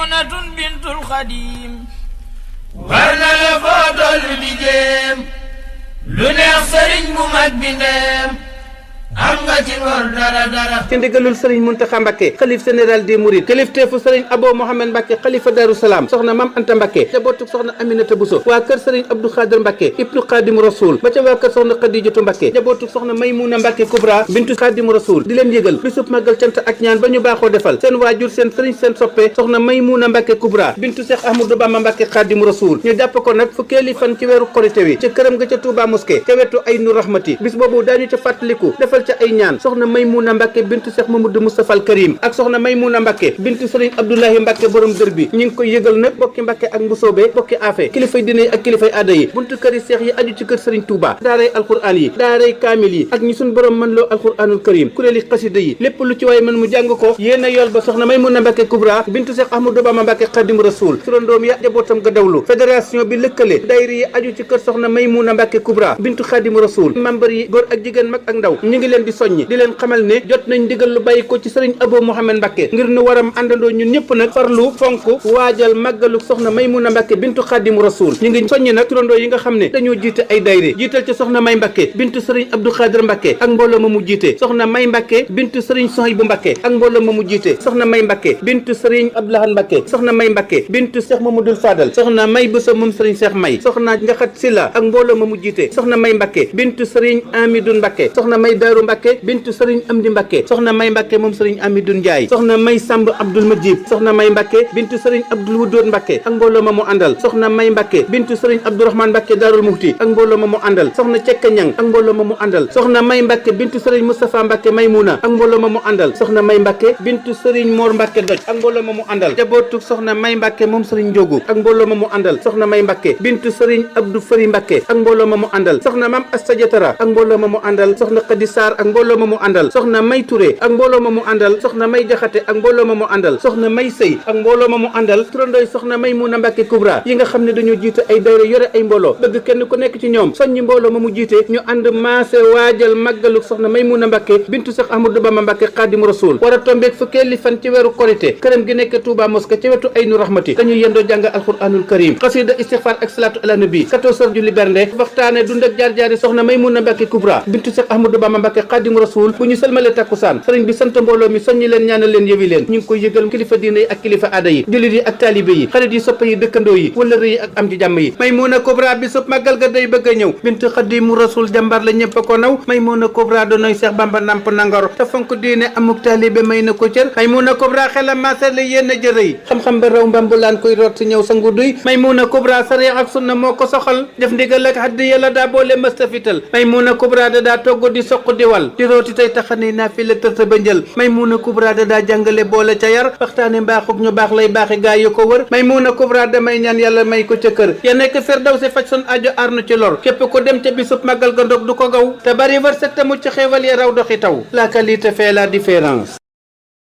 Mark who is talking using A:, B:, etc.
A: ميمونة بنت الخديم ورنا لفضل بجيم لنيخ سرين بمك بنام
B: ci ndigalul Serigne Mountakha Mbacké xalif général des Mourides kilifteefu Serigne Abo Mohamed Mbacké xalifa Darou Salam soxna Mame Anta Mbacké jabootug soxna Aminata Bousso waa kër Serigne Abdou Khadir Mbacké ibnu Khadimu Rasoul ba ca waa kër soxna Khadijatu Mbacké jabootug soxna Maymouna Mbacké Kubra bintu Khadimu Rasoul di leen yëgal bisub màggal cant ak ñaan ba ñu baaxoo defal seen waajur seen Serigne seen soppe soxna Maymouna Mbacké Kubra bintu Cheikh Ahmadou Bamba Mbacké Khadimu Rasoul ñu jàpp ko nag fukkeeli fan ci weeru korité wi ca këram ga ca Touba Mosquée ca wetu Aynu Rahmati bis boobu daañu ca fàttaliku defal ca ay ñaan soxna Maymouna Mbacké bintu Cheikh Mamadou Moustapha al Karim ak soxna Maymouna Mbacké bintu Serigne Abdoulahi Mbacké borom dër bi ñi ngi koy yëgal nag bokki Mbacké ak mbusoobe bokki afe kilifay diine ak kilifay aada yi buntu këri seex yi aju ci kër Serigne Touba daaray alquran yi daaray kaamil yi ak ñi suñ borom mën loo alquranul karim kuréeli xasida yi lépp lu ci waaye mën mu jàng ko yéen a yool ba soxna Maymouna Mbacké Kubra bintu Cheikh Ahmadou Bamba Mbacké Khadim Rasoul turandoom ya jabootam ga dawlu fédération bi lëkkale daayira yi aju ci kër soxna Maymouna Mbacké Kubra bintu Khadim Rasoul membre yi góor ak jigéen mag ak ndaw ñu ngi leen di soññi di leen xamal ne jot nañ ndigal lu bàyyi ko ci Serigne Abo Mohamed Mbacké ngir nu waram àndandoo ñun ñëpp nag farlu fonk waajal màggalu soxna Maymouna Mbacké bintu Khadim Rasoul ñu ngi soññi nag turandoo yi nga xam ne dañoo jiite ay daayira jiital ci soxna May Mbacké bintu Serigne Abdou Khadir Mbacké ak mbooloo ma mu jiite soxna May Mbacké bintu Serigne Sohaybou Mbacké ak mbooloo ma mu jiite soxna May Mbacké bintu Serigne Abdoulahan Mbacké soxna May Mbacké bintu Cheikh Mamadou Fadal soxna May Bousso moom Serigne Cheikh May soxna Njaxat Silla ak mbooloo ma mu jiite soxna May Mbacké bintu Serigne Amidou Mbacké soxna May Darou Mbacké bintu Serigne Amdi Mbacké soxna May Mbacké moom Serigne Amidou Ndiaye soxna May Samb Abdoul Majib soxna May Mbacké bintu Serigne Abdoul Wudood Mbacké ak mbooloo ma mu àndal soxna May Mbacké bintu Serigne Abdourahmane Mbacké Darul Muhti ak mbooloo ma mu àndal soxna Cekka Ñang ak mbooloo ma mu àndal soxna May Mbacké bintu Serigne Moustapha Mbacké Maymouna ak mbooloo ma mu àndal soxna May Mbacké bintu Serigne Mor Mbacké Doj ak mbooloo ma mu àndal jabootu soxna May Mbacké moom Serigne Ndiogu ak mbooloo ma mu àndal soxna May Mbacké bintu Serigne Abdou Fari Mbacké ak mbooloo ma mu àndal soxna Mam Asta Diatara ak mbooloo ma mu àndal soxna Khady Sarr ak mbooloo ma mu àndal soxna May Touré ak mbooloo ma mu àndal soxna May Jaxate ak mbooloo ma mu àndal soxna May Sey ak mbooloo ma mu àndal turandooy soxna Maymouna Mbacké Kubra yi nga xam ne dañoo jiite ay dayra yore ay mbooloo bëgg kenn ku nekk ci ñoom soññi mbooloo ma mu jiite ñu ànd maase waajal màggalu soxna Maymouna Mbacké bintu Cheikh Ahmadou Bamba Mbacké Khadim Rasoul war a tombeeg fukkeeli fan ci weeru korité këram gi nekk Touba Mosquée ci wetu Aynu Rahmati dañuy yendoo jàng alquranul karim xasida istighfar ak salatu ala nabi 14 heures julli bernde waxtaane dund ak jaar-jaari soxna Maymouna Mbacké Kubra bintu Cheikh Ahmadou Bamba Mbacké Khadim Rasoul bu ñu sëlmale takkusaan sëriñ bi sant mbooloo mi soññi leen ñaanal leen yëwi leen ñu ngi koy yëgal kilifa diine yi ak kilifa aada yi jullit yi ak taalibe yi xarit yi soppe yi dëkkandoo yi wëllëre yi ak am ci jàmm yi Maymouna Kubra bi sub màggal ga day bëgg a ñëw bintu Khadimu Rasoul jàmbar la ñëpp a ko naw Maymouna Kubra doonoy Cheikh Bamba namp nangor te fonk diine amuk taalibe may na ko cër Maymouna Kubra xelam maasar la yéen a jërëy xam-xam ba raw mbambulaan koy root si ñëw sa nguduy Maymouna Kubra sariya ak sunna moo ko soxal def ndigal ak haddi yàlla daa boole mëstafital Maymouna Kubra da daa togg di soq di wal di rooti tey taxani naa fi la tërta ba njël Maymouna Kubra da daa jàngale boole ca yar waxtaane mbaaxug ñu baax lay baaxi gaa yu ko wër Maymouna Kubra damay ñaan yàlla may ko ca kër ya nekk Firdawsi faj son ajo arnu ci lor képp ko dem ca bisub màggal ga ndog du ko gaw te bari wërsëg te mucc xéewal ya raw doxi taw la qualité fait la différence